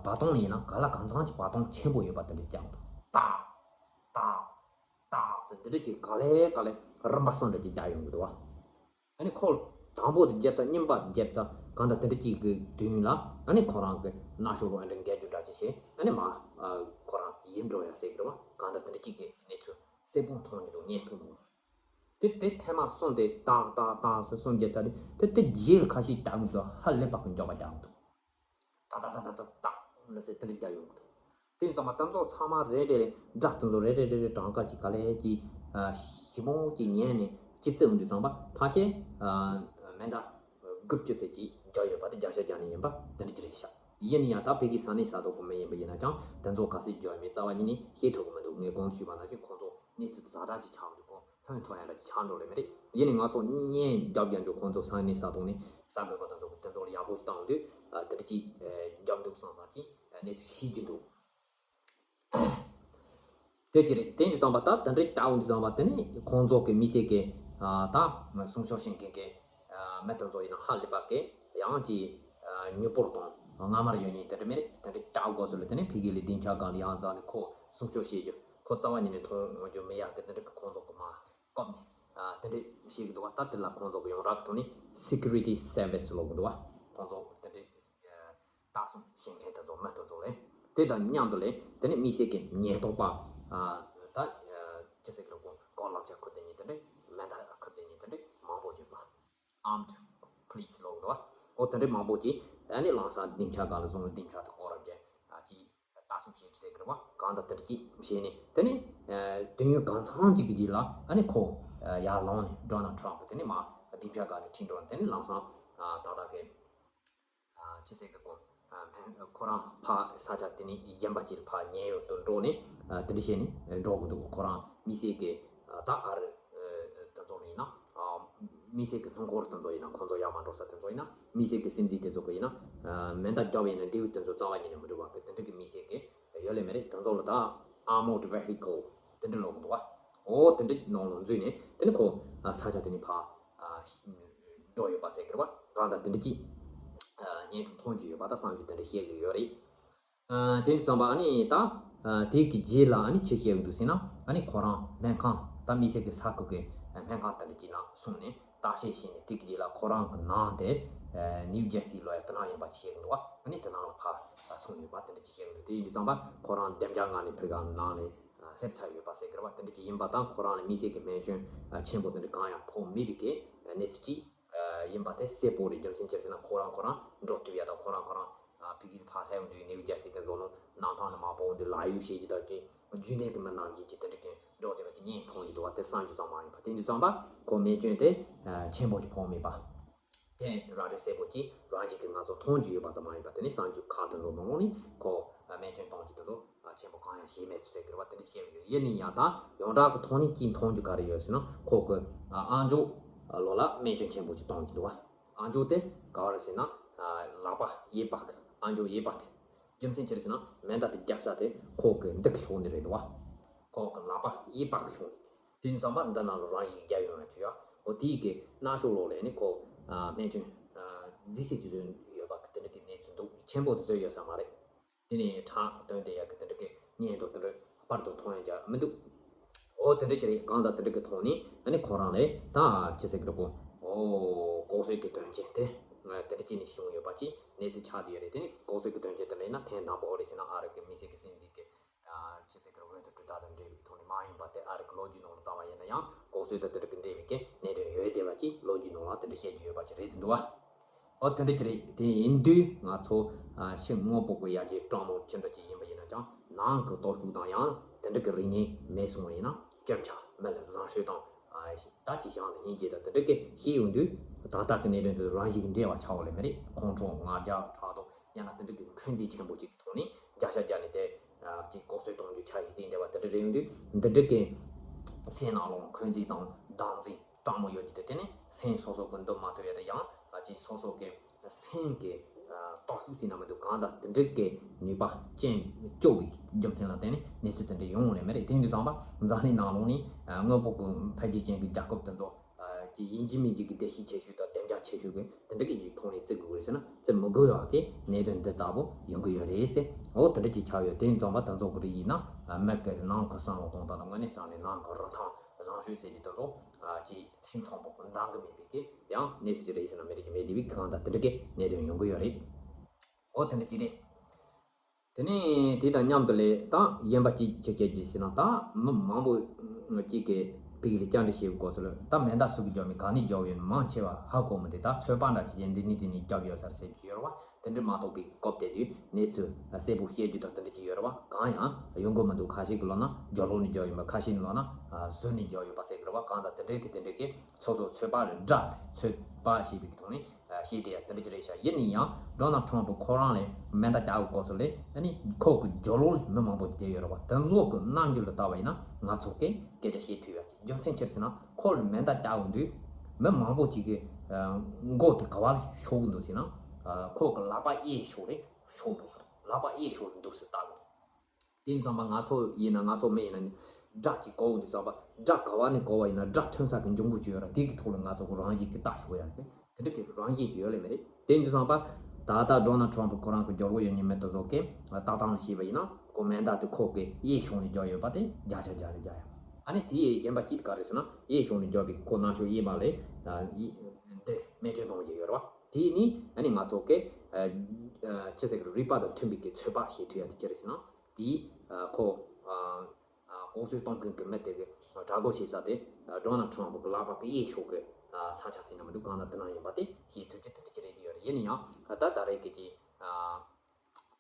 བར་སྟོང་ལ་ཡིན་ན་ག་ལ་གང་འཚམ་གྱི་བར་སྟོང་ཆེན་པོ་ཡོད་པ་དེ་འདྲ་རྒྱག་འདུག་ཏག་ཏག་ཏག་ཟེར་འདི་འདྲ་ཅིག་ག་ལེ་ག་ལེ་རིམ་པ་གསུམ་འདྲ་ཅིག་རྒྱག་ཡོང་གི་འདུག་བ། ཨ་ནི་ཁོ་དང་པོ་དེ་རྒྱབ་ཚར། གཉིས་པ་དེ་རྒྱབ་ཚར། གང་ལྟར་དེ་འདྲ་ཅིག་གི་དུས་ཡུན་ལ་ཨ་ནི་ཁོ་རང་གི་རྣ་ཤོག་ལོ་ཨ་འདྲ་འགས་རྒྱུ་འདྲ་ཅིག་བྱས། ཨ་ནི་མ་ཁོ་རང་ཡིབ་འགྲོ་ཡ་ཟེར་གི་རེད་བ། གང་ལྟར་དེ་འདྲ་ཅིག་གི་གནས་ཚུལ་གསལ་པོ་མཐོང་གི་འདུག་བརྙན་ཐུང་ནང་། དེ་དེ་ཐེངས་མ་གསུམ་དེ་ཏག་ཏག་ཏག་ཟེར་གསུམ་རྒྱབ་ཚར་དུས་དེ་དེ་རྗེས་ལ་ཁ་ཤས་རྒྱག་གི་འདུག་ཧ་ལས་པ་གི་མགྱོགས་པ་རྒྱག་གི་འདུག་ཏག་ཏག་ཏག་ཏག་ཏག་ལ་ཟེར་དེ་འདྲ་རྒྱག་ཡོང་གི་འདུག་དེ་ཙམ་པ་དེ་ཚོ་ཚང་མ་རེ་རེ་རེ་སྒྲ་དེ་ཚོ་རེ་རེ་རེ་རེ་གྲངས་ཀ་ཅིག་ག་ལེ་ཅིག་ཞིབ་མོ་ཅིག་ཉན་ནས་ཅིག་བརྩི་འོང་དུས་ཙམ་པ་ཕལ་ཆེར་མེ་མདའ་དགུ་བཅུ་ཙམ་ཅིག་རྒྱག་ཡོད་པ་དེ་བརྒྱ་ཆ་བརྒྱ་ནས་ཡིན་པ་དེ་འདྲ་ཅིག་རེད་ཤག་ཡིན་ན་ཡང་ད་ཕ་གིའི་ས་གནས་ས་ཐོག་གི་མི་ཡིན་པ་ཡིན་ན་ཀྱང་དེ་ཚོ་ག་ཚོད་རྒྱག་ཡོད་མེད་རྩ་བ་ཉིད་ནས་ཤེས་ཐུབ་ཀྱི་མི་འདུག་ངས་གོང་དུ་ཞུས་པ་ནང་བཞིན་ཁོང་ཚོ་གནས་ཚུལ་དེ་ཛ་དྲག་ཅིག་ཆགས་འདུག་གོ་ཕན་ཐོགས་ཡ་འདྲ་ཅིག་ཆགས་འགྲོ་ལེ་མི་རེད། ཡིན་ནའི་ང་ཚོ་བརྙན་རྒྱབ་རྒྱབ་འཇོག་ཁོང་ཚོ་ས་གནས་ས་ཐོག་ནས་གསར་འགོད་པ་དང་ཚོ་དེ་ཚོ་ལ་ཡག་པོ་ཞིག་བཏང་དུས་དེ་འདྲ་ཅིག་རྒྱབ་འདུག་བསམ་བསམ་ཅིག་གནས་ཚུལ་ཤེས་ཀྱི་འདུག་དེ་ཅི་རེད། དེ་འདྲ་བསམ་པ་ད་དེ་འདྲ་ལྟ་འོང་དུས་ཙམ་པ་དེ་ནས་ཁོང་ཚོ་གི་མི་སེར་གི་ད་སྲུང་སྐྱོབ་བྱེད་མཁན་གི་མི་དེ་ཚོ་ཡིན་ན་ཧ་ལས་པ་གི་ཡང་ཅིག་མྱུར་པོར་དང་སྔ་མར་ཡོང་མཁན་དེ་འདྲ་མི་རེད། དེ་འདྲ་ལྟ་དགོས་སོ་ལ་དེ་ནས་ཕ་གི་ལ་སྡིངས་ཆ་སྒང་ལ་ཡང་འཛེགས་ནས་ཁོ་སྲུང་སྐྱོབ་བྱེད་རྒྱུ་ཁོ་རྩ་བ་ཉིད་ནས་མཐོང་རྒྱུ་མི་ཡག་གི་དེ་འདྲ་གི་ཁོང་ཚོ་གི་མ་བཀབ་ནས་དེ་འདྲ་བྱེད་ཀྱི་འདུག་བ། ད་དེ་ལ་ཁོང་ཚོ་གི་ཡོངས་གྲགས་ཀྱི་ཐོག་ནས་Security Service་ལབ་ཀྱི་འདུག་བ། ཁོང་ཚོ་དེ་འདྲ་ལྟ་སྲུང་བྱེད་མཁན་དེ་ཚོ་མི་དེ་ཚོ་ལས་དེ་དང་མཉམ་དུ་ལས་དེ་ནས་མི་སེར་གྱི་ཉེན་རྟོག་པ་ད་ཅི་ཟེར་གྱི་རེད། གོ་གོ་ལག་ཆ་འཁུར་བསྡད་མཁན་དེ་འདྲ་མེ་མདའ་འཁུར་བསྡད་མཁན་དེ་འདྲ་མང་པོ་ཅིག་པ། Armed Police་ལབ་ཀྱི་འདུག་བ། འོ་དེ་འདྲ་མང་པོ་ཅིག་ཨ་ནི་ལམ་སང་སྡིངས་ཆ་སྒང་ལ་བཟུང་སྡིངས་ཆ་དེ་སྐོར་ར་བརྒྱབ་ཅིག་ལྟ་སྲུང་བྱེད་ཟེར་གི་རེད་བ། གང་ལྟར་དེ་འདྲ་ཅིག་བྱས་ནས་དེ་ནས་དུས་ཡུན་གང་འཚམ་ཅིག་གི་རྗེས་ལ་ཨ་ནི་ཁོ་ཡར་ལངས་ནས་Donald Trump་དེ་ནས་མར་ སྡིངས་ཆ་སྒང་ནས་ཁྲིད་འགྲོ་དེ་ནས་ལམ་སང་ད་ལྟ་གི་ཅི་ཟེར་གི་གོ་ཁོ་རང་ཕ་ས་ཆ་དེ་ནས་གཞན་པ་ཅིག་ལ་ཕ་ཉེ་ཡོད་དུ་འགྲོ་ནས་དེ་འདྲ་བྱས་ནས་འགྲོ་གི་འདུག་ཁོ་རང་མི་སེར་གི་ད་ཨ་རི་དེ་ཚོ་ཡིན་ན་མི་སེར་གི་སྣུམ་འཁོར་དེ་ཚོ་ཡིན་ན་ཁོང་ཚོ་ཡར་མར་འགྲོ་ས་དེ་ཚོ་ཡིན་ན་མི་སེར་གི་སིམ་འཛུལ་དེ་ཚོ་གི་ཡིན་ན་མེ་མདའ་རྒྱབ་ཡིན་ན་མདེའུ་དེ་ཚོ་རྩ་བ་ཉིད་ནས་མི་འགྲོ་བ་གི་དེ་འདྲ་གི་མི་སེར་གི་ཡོད་ལེ་མེ་རེད། དེ་ཚོ་ལ་ད་armored vehicle དེ་འདྲ་ལོག་འདུག་བ། འོ་དེ་འདྲ་ནང་ལ་འཛུལ་ནས་དེ་ནི་ཁོ་ས་ཆ་དེ་ནི་ཕར་འགྲོ་ཡོད་པ་ཟེར་གི་རེད་བ། གང་ལྟར་དེ་འདྲ་ཅིག་ཉན་ཐོས་མཐོང་རྒྱུ་ཡོད་པ་ད་གསར་འགྱུར་དེ་འདྲ་བཤད་གི་ཡོད་རེད། དེ་ནི་བསམ་པ་ཨ་ནི་ད་དེ་གི་རྗེས་ལ་ཨ་ནི་ཆི་བཤད་གི་འདུག་ཟེར་ན་ཨ་ནི་ཁོ་རང་སྨན་ཁང་ད་མི་སེར་གི་ས་ཁུལ་གི་སྨན་ཁང་དེ་འདྲ་ཅིག་ནང་སོང་ནས། བརྟག་དཔྱད་བྱས་ནས་དེ་གི་རྗེས་ལ་ཁོ་རང་གི་ནང་དེ་ནིའུ་ཇར་སི་ལོ་ཡ་དེ་ནང་ཡིན་པ་ཆེ་གི་འདུག་བ། ཨ་ནི་དེ་ནང་ལ་ཕར་སོང་ཡོད་པ་དེ་འདྲ་ཅིག་བཤད་གི་འདུག་དེ་ཡིན་དུས་ཙམ་པ་ཁོ་རང་འདེམས་བྱ་ངང་ནས་ཕ་གིའི་ནང་ནས་སླེབས་ཚར་ཡོད་པ་ཟེར་གི་རེད་བ། དེ་འདྲ་ཅིག་ཡིན་པ་དང་ཁོ་རང་ལ་དམིགས་བསལ་གྱི་རྨས་སྐྱོན་ཆེན་པོ་དེ་འདྲ་གང་ཡང་ཕོག་མེད་པའི་གི་གནས་ཚུལ་ཅིག་ཡིན་པ་དེ་གསལ་པོ་རེད། རྒྱུ་མཚན་ཅི་ཟེར་ན་ཁོ་རང་ཁོ་རང་འགྲོ་ཐུབ་ཡ་དང་ཁོ་རང་ཁོ་རང་ཕ་གིར་ཕར་སླེབས་དུས་ནིའུ་ཇར་སི་དེ་ཚོ་ནང་ནང་ཕང་ནས་མ་ཕོག་དུས་ལག་གཡུག་བྱེད་ཀྱི་དང་ཅིག་རྒྱུན་ལྡན་གྱི་མི་ནང་བཞིན་གྱི་དེ་འདྲ་གི་འགྲོ་བསྡད་པ་དེ་ངས་མཐོང་གི་འདུག་བ། དེ་གསར་འགྱུར་ཙམ་མ་ཡིན་པ། དེ་འདྲ་ཙམ་པ་ཁོ་རྨས་སྐྱོན་དེ་ཆེན་པོ་ཞིག་ཕོག་མེད་པ། དེ་ར་སྤྲོད་གསལ་པོ་ཅིག་རང་བཞིན་གྱིས་ང་ཚོ་མཐོང་རྒྱུ་ཡོད་པ་ཙམ་མ་ཡིན་པ། དེ་ནི་གསར་འགྱུར་ཁག་དེ་ཚོ་ནང་ལོགས་ནས་ཁོ་རྨས་སྐྱོན་གཏོང་རྒྱུ་དེ་ཚོ་ཆེན་པོ་གང་ཡང་བྱས་མེད་ཚུལ་ཟེར་གི་རེད་བ། དེ་འདྲ་བཤད་ཡོད། ཡིན་ནའི་ཡང་ད་ཡོངས་གྲགས་ཀྱི་ཐོག་ནས་ཅིག་མཐོང་རྒྱུ་ག་རེ་ཡོད་ཟེར་ན་ཁོ་གི་ཨ་མཆོག་ལོ་ལ་རྨས་སྐྱོན་ཆེན་པོ་ཅིག་གཏོང་གི་འདུག་བ། ཨ་མཆོག་དེ་ག་བ་རེད་ཟེར་ན་ལག་པ་གཡས་པ་གི་ཨ་མཆོག་གཡས་པ་དེ། རྒྱུ་མཚན་ཅི་རེད་ཟེར་ན་མེ་མདའ་དེ་བརྒྱབ་ས་དེ་ཁོ་གི་འདི་གི་ཕྱོགས་ནས་རེད་འདུག་བ། ཁོ་གི་ལག་པ་གཡས་པ་གི་ཕྱོགས་ནས། དེ་ཡིན་ཙམ་པ་འདི་ནང་ལ་རང་བཞིན་རྒྱབ་ཡོང་ཡ་བྱོས་ཡ། འོ་དེའི་གི་སྣ་ཤོག་ལོགས་ལ་ནི་ཁོ་རྨས་སྐྱོན་རྫིས་སི་ཅི་ཟོས་ཡོད་པ་གི་དེ་འདྲ་གི་གནས་ཚུལ་འདུག་ཆེན་པོ་དེ་ཚོ་ཡོད་ས་མ་རེད། དེ་ནས་ཁྲག་བཏོན་བསྡད་ཡ་གི་དེ་འདྲ་གི་བརྙན་དང་དེ་འདྲ་པར་དུ་མཐོང་ཡ་རྒྱ་མི་འདུག་འོ་དེ་འདྲ་ཅི་རེད། གང་ལྟར་དེ་འདྲ་གི་ཐོག་ནས་ཨ་ནི་ཁོ་རང་ལས་ད་ཅི་ཟེར་གི་རེད་གོ། འོ་ལྐོག་གསོད་ཀྱི་དོན་རྐྱེན་དེ་དེ་འདྲ་ཅི་ནས་བྱུང་ཡོད་པ་ཅིག་གནས་ཚུལ་ཆགས་བསྡད་ཡོད་རེད། དེ་ནས་ལྐོག་གསོད་ཀྱི་དོན་རྐྱེན་དེ་ལས་ན་ཐེངས་དང་པོ་ཨོ་རེད་ཟེར་ན་ཨ་རི་གི་མི་སེར་གྱི་སྲིད་འཛིན་གྱི་ཅི་ཟེར་གི་རེད། འོས་བསྡུ་དྲིལ་བསྒྲགས་དང་འབྲེལ་བའི་ཐོག་ནས་མ་ཡིན་པ་དེ་ཨ་རི་གི་ལོ་རྒྱུས་ནང་ལ་བལྟ་བ་ཡིན་ན་ཡང་ལྐོག་གསོད་དང་དེ་འདྲ་གི་འབྲེལ་བའི་གི་གནད་དོན་ཡོད་བསྡད་པ་ཅིག་ལོ་རྒྱུས་ནང་ལ་དེ་འདྲ་བཤད་རྒྱུ་ཡོད་པ་ཅིག་རེད་འདུག་བ། འོ་དེ་འདྲ་ཅིག་རེད། དེ་ཡིན་དུས་ང་ཚོ་ཕྱི་དངོས་པོ་གི་ཡར་རྒྱས་གྲངས་མང་ཅི་འདྲ་ཅིག་ཡིན་པ་ཡིན་ན་ཀྱང་ནང་གི་སྟོབས་ཤུགས་དང་ཡང་དེ་འདྲ་གི་རིག་གནས་མེད་སོང་བ་ཡིན་ན་སྐྱོན་ཆ་མི་ལ་བཟང་ཤོས་དང་ད་ཅི་ཞང་དང་སྙིང་རྗེ་དང་དེ་འདྲ་གི་ཤེས་ཡོང་དུས་ད་ལྟ་གི་གནད་དོན་དེ་རང་བཞིན་གྱི་འབྲེལ་བ་ཆགས་པ་ལས་མེད་རེད། ཁོང་ཁྲོ་ང་རྒྱལ་ཕྲག་དོག་ཡང་ན་དེ་འདྲ་གི་འཁོན་འཛིན་ཆེན་པོ་ཅིག་གི་ཐོག་ནས་བརྒྱ་ཆ་བརྒྱ་ནས་དེ་ཅིག་ལྐོག་གསོད་གཏོང་རྒྱུ་ཆ་ཞིག་ཡིན་བསྡད་པ་དེ་འདྲ་རེད། ཡོང་དུས་འདི་འདྲ་གི་སེམས་ནང་ལོགས་འཁོན་འཛིན་དང་བདག་འཛིན་སྤྲང་མོ་ཡོད་ཀྱི་དེ་དེ་ནི་སེམས་སོ་སོ་གི་འདུམ་མ་ཐུབ་ཡ་དེ་ཡང་ཅིག་སོ་སོ་གི་སེམས་ཀྱི་སྟོབས་ཤུགས་ཟེར་ན་མི་འདུག་གང་ལྟར་དེ་འདྲ་གི་ནུས་པ་ཅན་སྐྱོ་བའི་རྒྱུ་མཚན་ལ་བརྟེན་ནས་གནས་ཚུལ་དེ་འདྲ་ཡོང་བ་རེད་མེད་རེད། དེ་འདྲ་ཙམ་པ་འཛམ་གླིང་ནང་ལོགས་ནས་དངོས་པོ་གི་འཕེལ་རྒྱས་ཅན་གྱི་རྒྱལ་ཁབ་དེ་ཚོ། ཀྱི་ཡིན་གཅིག་མིན་གཅིག་གི་བདེ་སྐྱིད་ཆེ་ཤོས་དང་བདེ་འཇགས་ཆེ་ཤོས་ཀྱི་དེ་འདྲ་གི་ཡིག་ཐོག་ནས་བརྩི་དགོས་རེད་ཟེར་ན་བརྩི་མི་དགོས་ཡོད་ཀྱི་གནད་དོན་འདི་ལྟ་བུ་ཡོང་གི་ཡོད་རེད་ཟེར། འོ་དེ་འདྲ་ཅིག་ཆགས་ཡོད། དེ་ཡིན་ཙང་པ་དེ་ཚོ་གི་རིགས་ཡིན་ན་མི་གི་ནང་གི་བསམ་བློ་གཏོང་སྟངས་དང་དངོས་གནས་བསམ་བློའི་ནང་གི་རིན་ཐང་བཟང་ཤོས་ཟེར་གྱི་དེ་ཚོ་ཀྱི་སེམས་ཐོག་པོ་འདང་གི་མེད་པའི་གི་ཡང་གནས་ཚུལ་ཅིག་རེད་ཟེར་ན་མི་རིགས་ཀྱི་མེད་དེ་བའི་གང་དང་དེ་འདྲ་གི་གནད་དོན་ཡོང་གི་ཡོད་རེད། འོ་དེ་འདྲ་ཅིག་རེད། དེ་ནས་དེ་དང་མཉམ་དུ་ལས་ད་གཞན་པ་གཅིག་ཆེ་ཆེ་གྱིས་ཟེར་ན་ད་མི་མང་པོ་གཅིག་གིས་ཕ་གི་ལ་བཅར་འདྲི་བྱེད་དགོས་སོ་ལ་ད་མེ་མདའ་སུ་གིས་རྒྱོབ་མིན་ག་ནས་རྒྱོབ་ཡོད་ན་མང་ཆེ་བ་ཧ་གོ་མི་འདུག་ད་ཚོད་དཔག་འདྲ་བྱེད་ཀྱིན་འདི་ནས་དེ་ནས་རྒྱོབ་ཡོད་ས་རེད་ཟེར་གྱི་ཡོད་རེད་བ། དེ་འདྲ་མ་གཏོགས་པའི་སྐབས་དེ་དུས་གནས་ཚུལ་གསལ་པོ་བཤད་རྒྱུ་དང་དེ་འདྲ་ཅིག་ཡོད་རེད་བ། གང་ཡང་ཡོང་གི་མི་འདུག་ཁ་ཤས་ཀྱི་ལོ་ན་རྒྱབ་ལོགས་ནས་རྒྱོབ་ཡོད་པ་ཁ་ཤས་ནི་ལོ་ན་ཟུར་ནས་རྒྱོབ་ཡོད་པ་ཟེར་གི་རེད་བ། གང་ལྟར་དེ་འདྲ་གི་དེ་འདྲ་གི་སོ་སོ་ཚོད་དཔག་རེ་འདྲ་ཚོད་དཔག་བྱས་པའི་ཐོག་ནས། ཞེས་དེ་ཡང་དེ་འདྲ་ཅིག་རེད་ཤག་ཡིན་ན་ཡང་ཌོ་ནལ་ཊམ་ཕུ་ཁོ་རང་ལས་མེ་མདའ་རྒྱག་གི་སྐབས་སུ་ལས་ཨ་ནི་ཁོ་གི་རྒྱབ་ལོགས་ལ་མི་མང་པོ་བསྡད་ཡོད་རེད་བ། དེ་ཚོ་གི་རྣམ་འགྱུར་ལ་བལྟས་པ་ཡིན་ན་ང་ཚོ་གིས་སྐད་ཆ་བཤད་ཐུབ་ཡ་ཅིག་རྒྱུ་མཚན་ཅི་རེད་ཟེར་ན་ཁོ་ལ་མེ་མདའ་རྒྱག་ཡོང་དུས་མི་མང་པོ་ཅིག་གི་མགོ་དེ་ག་བ་ལ་ཤོར་གི་འདུག་ཟེར་ན་ཁོ་གི་ལག་པ་གཡས་ཕྱོགས་ལ་ཤོར་འདུག་ལག་པ་གཡས་ཕྱོགས་ལ་འདུག་ཟེར་ལྟ་གི་འདུག་དེ་ཙམ་པ་ང་ཚོ་ཡིན་ན་ང་ཚོ་མི་ཡིན་ན་སྒྲ་ཅིག་གོ་འོང་དུས་ཙམ་པ་སྒྲ་ག་བ་ནས་གོ་བ་ཡིན་ན་སྒྲ་ཐོན་ས་གི་འབྱུང་ཁུངས་ཅིག་ཡོད་ར། དེ་གི་ཐོག་ལ་ང་ཚོ་གི་རང་བཞིན་གྱི་ལྟ་ཤོག་ཡ་དེ་དེ་འདྲ་གི་རང་བཞིན་ཅིག་ཡོད་ལེ་མེད་རེད། དེ་ཡིན་དུས་ཙམ་པ་ད་ལྟ་ཌོ་ནལ་ཊམ་ཕུ་ཁོ་རང་གི་རྒྱབ་ལོགས་ཡོད་མཁན་མི་དེ་ཚོ་གི་ལྟ་སྟངས་ལ་བྱས་པ་ཡིན་ན་ཁོ་མེ་མདའ་དེ་ཁོ་གི་གཡས་ཕྱོགས་ནས་རྒྱག་ཡོད་པ་དེ་བརྒྱ་ཆ་བརྒྱ་ལས་རྒྱག་ཡ། ཨ་ནི་དེ་ཡི་གཞན་པ་གཅིག་ག་རེ་ཟེར་ན་གཡས་ཕྱོགས་ནས་རྒྱག་པའི་ཁོ་རྣམ་ཤོག་གཡས་མ་ལས་འདི་རྨས་སྐྱོན་གཏོང་གི་ཡོད་རེད་བ། དེ་ནི་ཨ་ནི་ང་ཚོ་གི་ཅི་ཟེར་གི་རིག་པ་དང་མཐུན་པའི་གི་ཚོད་དཔག་བྱེད་ཐུབ་ཡ་དེ་ཅི་རེད་ཟེར་ན། དེ་ཁོ་ལྐོག་གསོད་གཏོང་མཁན་གྱི་མི་དེ་གི་དྲག་རྒོལ་བྱེད་ས་དེ་ཌོ་ནལ་ཊམ་ཕུ་གི་ལག་པ་གི་གཡས་ཕྱོགས་གི་ས་ཆ་ཟེར་ན་མི་འདུག་གང་ལྟར་དེ་ན་ཡིན་པ་དེ་ཤེས་ཐུབ་ཀྱི་དེ་འདྲ་ཅིག་རེད་ཡོད་རེད། ཡིན་ན་ཡང་ད་ད་རེས་ཀྱི་ཅི་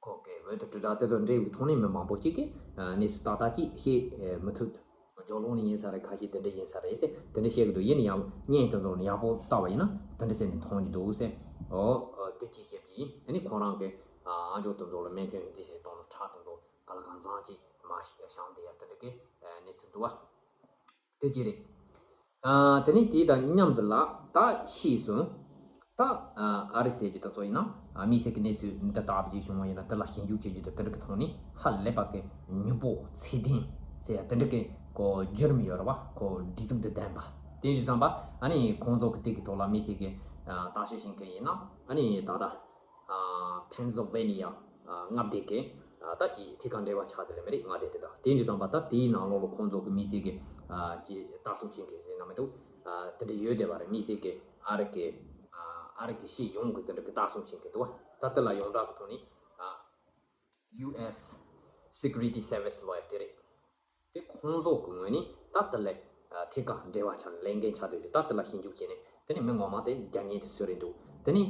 ཁོ་གི་འོས་བསྡུ་དྲིལ་བསྒྲགས་དེ་ཚོ་འབྲེལ་བའི་ཐོག་ནས་མི་མང་པོ་ཅིག་གིས་གནས་ཚུལ་ཏག་ཏག་ཅིག་ཤེས་མི་ཐུབ། སྦྱོར་ཀློག་ནི་ཡིན་ས་རེད། ཁ་ཤས་དེ་འདྲ་ཡིན་ས་རེད་ཟེར་དེ་འདྲ་བཤད་གི་འདུག་ཡིན་ན་ཡང་བརྙན་དེ་ཚོ་ལ་ཡག་པོ་བལྟ་བ་ཡིན་ན་དེ་འདྲ་ཟེར་ནས་མཐོང་གི་འདུག་ཟེར། ཨོ་ཨོ་དེ་ཅིག་བཤད་ཀྱི་ཡིན། ཨ་ནི་ཁོང་རང་གི་ཨ་ཅོག་དེ་ཚོ་ལ་སྨན་སྐྱོན་འདི་ཟེར་གཏོང་ལ་ཁྲག་དེ་ཚོ་ག་ལ་གང་ཚང་ཅིག་མ་ཤང་དེ་ཡ་དེ་འདྲ་གི་གནས་ཚུལ་འདུག་བ། དེ་ཅི་རེད། ཨ་དེ་ནས་དེ་དང་མཉམ་དུ་ལ་ད་ཤེས་སོང་། ད་ཨ་རི་ཟེར་གྱི་ད་ཚོ་ཡིན་ན་ཨ་དམིགས་བསལ་གྱི་གནས་ཚུལ་འདི་ལྟ་བུ་ཅིག་བྱུང་བ་ཡིན་ན་དེ་ལ་ཞིབ་འཇུག་བྱེད་རྒྱུ་དང་དེ་འདྲ་གི་ཐོག་ནས་ཧ་ལས་པ་གི་མྱུར་པོ་ཚད་ལྡན་ཟེར་ཡ་དེ་འདྲ་གི་ཁོ་བརྒྱུད་རིམ་ཡོད་རེད་བ། ཁོ་སྒྲིག་འཛུགས་འདི་ལྡན་པ་དེ་ཡིན་དུས་ཙམ་པ་ཨ་ནི་ཁོང་ཚོ་གི་དེ་གི་ཐོག་ལ་དམིགས་བསལ་གྱི་ཨ་བརྟག་དཔྱད་བྱེད་མཁན་ཡིན་ན་ཨ་ནི་ད་ལྟ། ཨ་ཕེན་སིལ་ཝེ་ནི་ཡ་ཨ་མངའ་སྡེ་གི་ཨ་ད་ཀྱི་ཐད་ཀར་འབྲེལ་བ་ཆགས་དེ་ལས་མི་རིགས་མངའ་སྡེ་དེ་དང་དེ་འདྲ་ཙམ་པ་ད་དེའི་ནང་ལོགས་ལ་ཁོང་ཚོ་གི་དམིགས་བསལ་གི་ཨ་ཀྱི་ལྟ་སྲུང་བྱེད་མཁན་ཟེར་ན་མི་འདུག་ཨ་དེ་འདྲ་ཡོད་བསྡད་པ་རེད། དམིགས་བསལ་གི་ཨ་རི་གི་ཨ་ཨ་རི་གི་སྤྱི་ཡོངས་གི་དེ་འདྲ་གི་ལྟ་སྲུང་བྱེད་མཁན་འདུག་བ། ད་དེ་ལ་ཡོངས་གྲགས་གི་ཐོག་ནས་ཨ་ཡུ་ཨེས་སི་ཀུ་རི་ཊི་སར་ཝི་སི་ལབ་ཡ་དེ་རེད། དེ་ཁོང་ཚོ་གི་ངོས་ནས་ད་དེ་ལས་ཐད་ཀར་འབྲེལ་བ་ཆགས་ནས་ལས་འགན་ཆགས་བསྡད་ཡོད། ད་དེ་ལ་ཞིབ་འཇུག་བྱས་ནས་དེ་ནས་མི་ངོ་མ་དེ་རྒྱ་ཉེན་དེ་སུ་རེད་འདུག་དེ་ནས་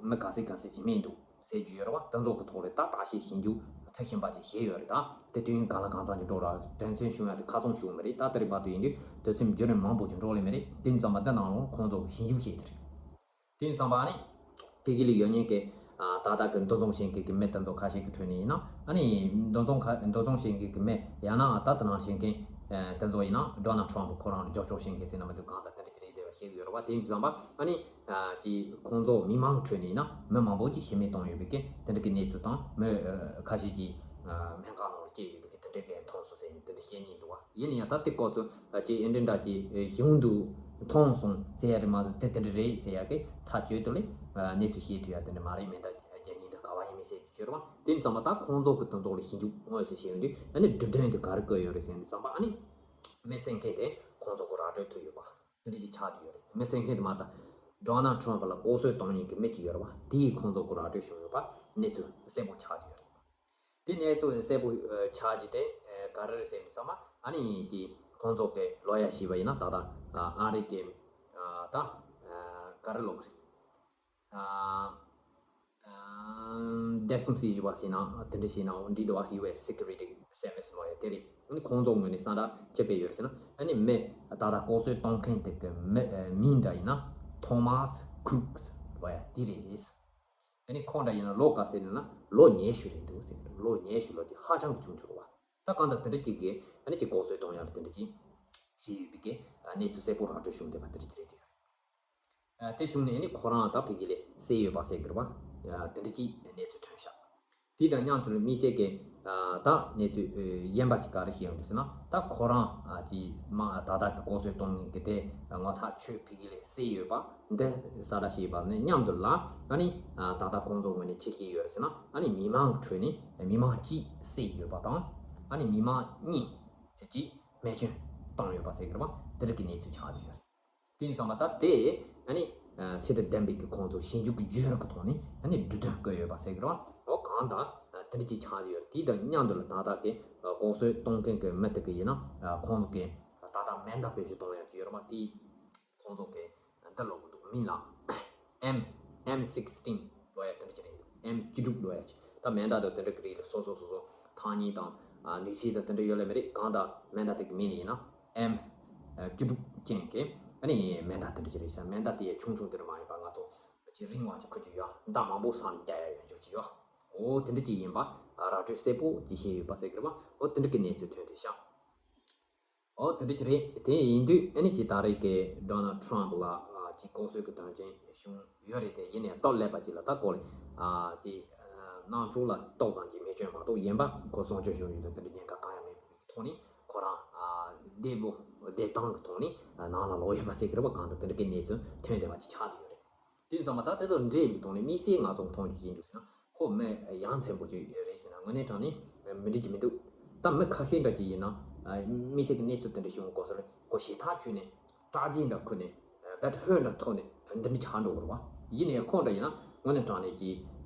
མི་ག་ཚད་ག་ཚད་ཅིག་རྨས་འདུག་ཟེར་རྒྱུ་ཡོད་རེད་བ། དེ་ཚོ་གི་ཐོག་ལ་ད་བརྟག་དཔྱད་ཞིབ་འཇུག་མཐིལ་ཕྱིན་པ་ཅིག་བྱས་ཡོད་རེད། ད་དེ་དུས་ཡུན་ག་ལ་གང་འཚམ་ཅིག་འགྲོ་ར་དོན་ཚན་བྱུང་ཡ་དེ་ཁ་ཚོན་བྱུང་མ་རེད། ད་དེ་རིང་བར་དུ་ཡིན་དུས་དུས་ཚོད་བརྒྱུད་རིམ་མང་པོ་ཅིག་འགྲོ་ལེ་མ་རེད། དེ་ཙམ་པ་དེ་ནང་ལོགས་ཁོང་ཚོ་གི་ཞིབ་འཇུག་བྱས་དེ་རེད། དེ་ཡིན་ཙང་པ་ཨ་ནི་ཕ་གི་ལ་ཡོད་མཁན་གྱི་ཨ་ད་ལྟ་གི་འདུ་འཛོམས་བྱེད་མཁན་གྱི་མི་དེ་ཚོ་ཁ་ཤས་ཀྱི་ཁྲོད་ནས་ཡིན་ན་ཨ་ནི་འདུ་འཛོམས་ཁ་འདུ་འཛོམས་བྱེད་མཁན་གྱི་མི་ཡང་ན་ད་ལྟ་ནང་བྱེད་མཁན་ཨ་དེ་ཚོ་ཡིན་ན་ཌོ་ནལ་ཊམ་ཕ་ཁོ་རང་ལ་རྒྱབ་སྐྱོར་བྱེད་མཁན་ཟེར་ན་མི་འདུག་གང་ལྟར་དེ་འདྲ་ཅིག་རེད་བསྡད་པ་ཤེས་ཀྱི་ཡོད་རེད་བ། དེ་ཡིན་ཙང་པ་ཨ་ནི་ཨ་ཀྱི་ཁོང་ཚོ་མི་མང་ཁྲོད་ནས་ཡིན་ན་མི་མང་པོ་ཅིག་ཤི་རྨས་བཏང་ཡོད་པའི་གི་དེ་འདྲ་གི་གནས་ཚུལ་དང་མི་ཨ་ཁ་ཤས་ཀྱིས་ཨ་སྨན་ཁང་ནང་ལ་སྐྱེལ་ཡོད་པའི་གི་དེ་འདྲ་གི་མཐོང་སོང་ཟེར་ནས་དེ་འདྲ་བཤད་མཁན་འདུག་བ། ཡིན་ན་ཡང་ད་དེ་སྐབས་སུ་ཨ་ཅེ་ཨེ་འདྲ་འདྲ་ཅིག་ཨེ་གཞུང་དུ་མཐོང་སོང་ཟེར་ཡ་རེད་མ་གཏོགས་དེ་དེ་འདྲ་རེད་ཟེར་ཡ་གི་ཐག་གཅོད་དུ་ལས་ཨ་གནས་ཚུལ་བཤད་ཐུབ་ཡ་དེ་འདྲ་མ་རེད། མེ་མདའ་རྒྱག་མཁན་དེ་ག་བ་ཡིན་མིན་ཟེར་རྒྱུ་ཅིག་རེད་བ། དེ་ཙམ་པ་ད་ཁོང་ཚོ་གི་དོན་ཚོགས་ལ་ཞིབ་འཇུག་དངོས་སུ་བྱས་ཡོང་དུས་ཨ་ནི་སྒྲུབ་དོན་དེ་ག་རེ་བཀོད་ཡོད་རེད་ཟེར་ཡོང་དུས་ཙམ་པ་ཨ་ནི་མི་བསད་མཁན་དེ་ཁོང་ཚོ་གི་ར་སྤྲོད་ཐུབ་ཡོད་པ་དེ་འདྲ་ཞིག་ཆགས་བསྡད་ཡོད་རེད། མི་བསད་མཁན་དེ་མ་ད་ཌོ་ནལ་ཊམ་ཕ་ལ་ལྐོག་གསོད་གཏོང་མཁན་གི་མི་ཅིག་ཡོད་རེད་བ། དེ་ཡིས་ཁོང་ཚོ་གི་ར་སྤྲོད་བྱུང་ཡོད་པ་གནས་ཚུལ་གསལ་པོ་ཆགས་བསྡད་ཡོད་རེད། དེ་གནས་ཚུལ་གསལ་པོ་ཆགས་རྒྱུ་དེ་ག་རེ་རེད་ཟེར་དུས་ཙམ་པ་ཨ་ནི་ཀྱི་ཁོང་ཚོ་གི་ལོ་ཡར་ཞུས་པ་ཡིན་ན་ད་ལྟ་ཨ་རི་གི་ད་ག་རེ་ལབ་དགོས་རེད། བདེ་སྲུང་སྲིད་ཞུ་བ་ཟེར་ན་དེ་འདྲ་ཞིག་ན་འོ་འདི་འདུག་བ། ཡུ་ཨེས་སི་ཀུ་རི་ཊི་སར་ཝི་སི་ལབ་ཡ་དེ་རེད། ཨ་ནི་ཁོང་ཚོ་ངོས་ནས་གསལ་བསྒྲགས་ཅི་སྤེལ་ཡོད་རེད་ཟེར་ན་ཨ་ནི་མི་ད་ལྟ་ལྐོག་གསོད་གཏོང་མཁན་དེ་གི་མི་མིང་འདྲ་ཡིན་ན་ཐོ་མཱས་ཁུག་ལབ་ཡ་དེ་རེད། ཨ་ནི་ཁོང་འདྲ་ཡིན་ན་ལོ་ག་ཚོད་ཡིན་ན་ལོ་ཉི་ཤུ་རེད་འདུག་ཟེར། ལོ་ཉི་ཤུ་ལོ་དེ་ཧ་ཅང་གི་ཆུང་ཆུང་རེད་བ། ད་གང་ལྟར་དེ་འདྲ་ཅིག་གིས་ཨ་ནི་ཅིག་ལྐོག་གསོད་གཏོང་ཡག་ལ་དེ་འདྲ་ཅིག་བྱས་ཡོད་པའི་གི་གནས་ཚུལ་གསལ་པོ་ར་སྤྲོད་བྱུང་བསྡད་པ་དེ་འདྲ་ཅིག་རེད་དེ། དེ་བྱུང་ནས་ཨ་ནི་ཁོ་རང་ད་ཕ་གི་ལ་བསད་ཡོད་པ་ཟེར་གི་རེད་བ། དེ་འདྲ་ཅིག་གནས་ཚུལ་ཐོན་ཤག་དེ་དང་མཉམ་དུ་དམིགས་བསལ་གྱི་ད་གནས་ཚུལ་གཞན་པ་ཅིག་ག་རེ་ཤེས་ཡོང་འདུག་ཟེར་ན་ད་ཁོ་རང་ཅིག་མ་ད་ལྟ་གི་ལྐོག་གསོད་གཏོང་མཁན་གྱི་དེ་ངོ་ཐག་ཆོད་ཕ་གི་ལ་བསད་ཡོད་པ་འདི་གསལ་བསྒྲགས་བྱས་པ་ནས་མཉམ་དུ་ལ་ཨ་ནི་ད་ལྟ་ཁོང་ཚོ་ངོས་ནས་ཅི་བྱས་ཡོད་རེད་ཟེར་ན་ཨ་ནི་མི་མང་གི་ཁྲོད་ནས་མི་མང་གཅིག་བསད་ཡོད་པ་དང་ཨ་ནི་མི་མང་གཉིས་ཟེར་གྱིས་རྨས་སྐྱོན་བཏང་ཡོད་པ་ཟེར་གི་རེད་བ། འདི་རིགས་ཀྱི་གནས་ཚུལ་ཆགས་བསྡད་ཡོད་རེད། དེ་ཡིན་ཙང་མ་ད་དེ་ཨ་ནི་ཚད་དང་ལྡན་པའི་གི་ཁོང་ཚོ་ཞིབ་འཇུག་གི་བརྒྱུད་རིམ་གི་ཐོག་ནས་ཨ་ནི་སྒྲུབ་དོན་བཀོད་ཡོད་པ་ཟེར་གི་རེད་བ། འོ་གང་ལྟར་དེ་འདྲ་ཅིག་ཆགས་ཡོད་རེད། དེ་དང་མཉམ་དུ་ལ་ད་ལྟ་གི་ལྐོག་གསོད་གཏོང་མཁན་གི་མི་དེ་གི་ཡིན་ན་ཁོང་ཚོ་གི་ད་ལྟ་མེ་མདའ་བེད་སྤྱོད་གཏོང་ཡག་ཅིག་ཡོད་རེད་བ། དེ་ཁོང་ཚོ་གི་འདི་ལབ་གི་འདུག་མིང་ལ་M M sixteen ལབ་ཡ་དེ་འདྲ་ཅིག་རེད་འདུག M བཅུ་དྲུག་ལབ་ཡ་ཅིག་ད་མེ་མདའ་དང་དེ་འདྲ་གི་རིགས་ལ་སོ་སོ་སོ་སོ་ཐག་ཉེ་དང་ནུས་ཚད་དང་དེ་འདྲ་ཡོད་ལེ་མི་རེད། གང་ལྟར་མེ་མདའ་དེ་གི་མིང་ལ་ཡིན་ན་M བཅུ་དྲུག་ཅན་གྱི་ཨ་ནི་མེ་མདའ་དེ་འདྲ་ཅིག་རེད་ཤག་མེ་མདའ་དེ་ཡ་ཆུང་ཆུང་དེ་འདྲ་མ་ཡིན་པ་ང་ཚོ་ཅིག་རིང་བ་ཅིག་ཁུར་རྒྱུ་ཡོད། མདའ་མང་པོ་སང་ནས་རྒྱག་ཡ་ཡོད་འཇོག་ཅིག་ཡོད། འོ་དེ་འདྲ་ཅིག་ཡིན་པ་ར་སྤྲོད་གསལ་པོ་ཅིག་བྱས་ཡོད་པ་ཟེར་གི་རེད་བ། འོ་དེ་འདྲ་གི་གནས་ཚུལ་ཐོན་བསྡད་ཤག་འོ་དེ་འདྲ་ཅིག་རེད། དེ་ཡིན་དུས་ཨ་ནི་ཅིག་ད་རེས་ཀྱི་ཌོ་ནལ་ཊམ་ཕ་ལ་ཅིག་ལྐོག་གསོད་ཀྱི་དོན་རྐྱེན་བྱུང་ཡོད་རེད། དེ་ཡིན་ནའི་སྟབས་ལེགས་པ་ཅིག་ལ་ད་ཁོ་ལ་ཅིག་ནང་ཆོས་ལ་ཏོག་ཙམ་ཅིག་རྨས་སྐྱོན་མ་གཏོགས་གཞན་པ་ཁོ་གསོ་སྐྱོན་བྱུང་ཡོད་དུས་དེ་འདྲ་ཉེན་ཁ་གང་ཡང་མེད་པའི་ཐོག་ནས་ཁོ་རང་བདེ་པོ་བདེ་ཐང་གི་ཐོག་ནས་ནང་ལ་ལོག་ཡོད་པ་ཟེར་གི་རེད་བ། གང་ལྟར་དེ་འདྲ་གི་གནས་ཚུལ་ཐོན་བསྡད་པ་ཅིག་ཆགས་བསྡད་ཡོད་རེད། དེ་ཙམ་པ་ད་དེ་དང་འབྲེལ་བའི་ཐོག་ནས་དམིགས་བསལ་ང་ཚོ་མཐོང་རྒྱུ་ཅིག་འདུག་ཟེར་ན་ཁོ་མི་ཡ་མཚན་པོ་ཅིག་རེད་ཟེར་ན་དངོས་གནས་དྲང་གནས་མི་འགྲིག་གི་མི་འདུག་ད་མི་ཁ་ཤས་འདྲ་ཅིག་ཡིན་ན་དམིགས་བསལ་གྱི་གནས་ཚུལ་དེ་འདྲ་བྱུང་གོ་ས་རེད། ཁོ་ཞེ་ཐག་ཆོད་ནས་སྐྲག་རྗེས་འདྲ་ཁུར་ནས་རྦད་དེ་ཧོན་འདྲ་ཐོག་ནས་འདི་འདྲ་ཆགས་འགྲོ་གི་རེད་བ། ཡིན་ནའི་ཁོ་འདྲ་ཡིན་ན་དངོས་གནས་དྲང་གནས་ཀྱི་